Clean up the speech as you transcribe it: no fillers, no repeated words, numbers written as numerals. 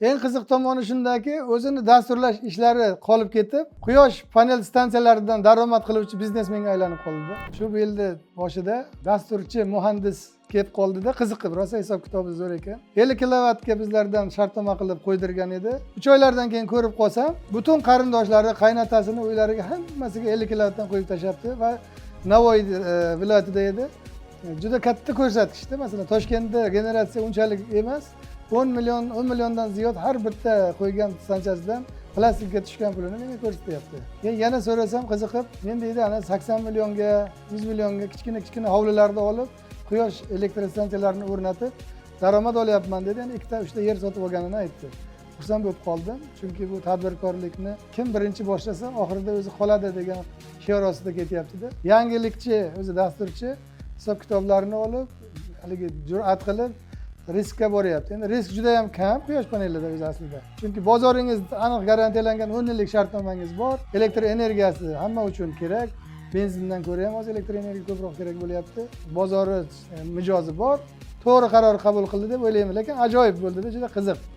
Eng qiziq tomoni shundaki, o'zini dasturlash ishlari qolib ketib, quyosh panel stansiyalaridan daromad qiluvchi biznesmenga aylanib qoldi. Shu bu yilni boshida dasturchi muhandis kelib qoldida, qiziqib, rosa hisob kitobi zo'r ekan, 50 kilovatga bizlardan shartnoma qilib qo'ydirgan edi. 3 oylardan keyin ko'rib qolsam, butun qarindoshlari, qaynotasini uylariga, hammasiga 50 kilovatdan qo'yib tashlabdi va Navoiy viloyatida edi. Juda katta ko'rsatkichda. Masalan, Toshkentda generatsiya unchalik emas, 10 million, 10 milliondan ziyod har bitta qo'ygan stansiyasidan plastikka tushgan pulini menga ko'rsatyapti. Keyin yana so'rasam, qiziqib, men deydi, ana 80 millionga, 100 millionga kichkina kichkina hovlilarni olib, quyosh elektrostansiyalarini o'rnatib, daromad olyapman dedi. Yani ikkita, uchta yer sotib olganini aytdi. Xursand bo'lib qoldim, chunki bu tadbirkorlikni kim birinchi boshlasa, oxirida o'zi qoladi degan shior ostida ketyaptida. Yangilikchi, o'zi dasturchi, hisob kitoblarini olib, haligi jur'at qilib, riskka boryapti. Endi risk juda yam kam quyosh panelida o'zi aslida, chunki bozoringiz aniq garantiyalangan, 10 yillik shartnomangiz bor. Elektr energiyasi hamma uchun kerak, benzindan ko'ra ham hozir elektr energiya ko'proq kerak bo'lyapti. Bozori, mijozi bor. To'g'ri qaror qabul qildi deb o'ylayman, lekin ajoyib bo'ldida, juda qiziq.